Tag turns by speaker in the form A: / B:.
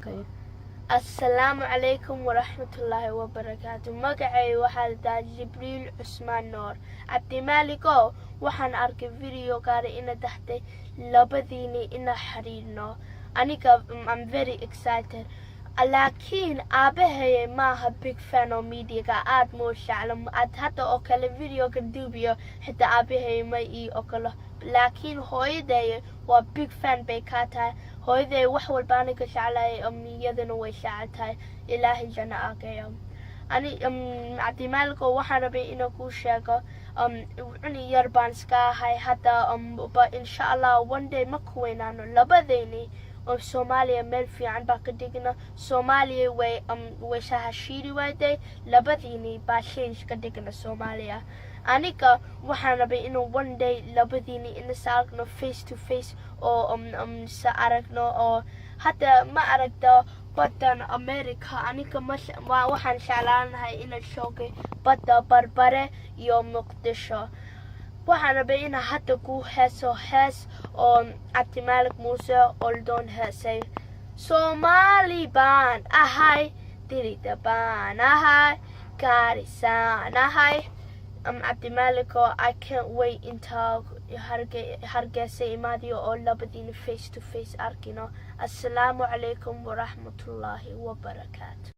A: Okay.
B: Asalaamu calaykum waraxmatullaahi wabarakaatu. Magacay waxaa la dhahaa Jibriil Cusmaan Noor. Cabdimaaligow, waxaan arkay videogaada ina dahtay labadiini ina xiriirno. Aniga I'm very excited, laakiin aabahaya maaha big fan oo mediaga aad muu jeclo. Aad hadda oo kale videoga duubiyo, xitaa aabahaya ma ii ogolo, laakiin hooyaday waa big fan bay kaa tahay. Hooyaday wax walba aniga jeclay, iyadana way jecel tahay. Ilaahay janno ageeyo. Ani Cabdimaaligo, waxaan rabay inaan kuu sheego cuni yar baan iska ahay hadda, but insha Allah one day ma ku weynaano, labadayni oo Soomaaliya meel fiican baa ka dhigna. Soomaaliya way sahashiiri wayday, labadiini baa change ka dhigna Soomaaliya. Aniga waxaan rabay inuu one day labadiini inasa aragno face to face oo sa aragno. Oo hadda ma aragta baddan America, aniga ma waxaan jeclaanahay inaan joogay badda Barbare iyo Muqdisho. Waxaan rabay inaan hadda ku heeso hees oo Cabdimaalik Muuse Oldoon heesay. Soomaali baan ahay, Dirida baan ahay, Gaarisaan ahay. Cabdimaalik oo, I can't wait intaa Hargeysa imaadiyo oo labadiina face to face arkino. Assalaamu calaykum waraxmatullaahi wabarakaatu.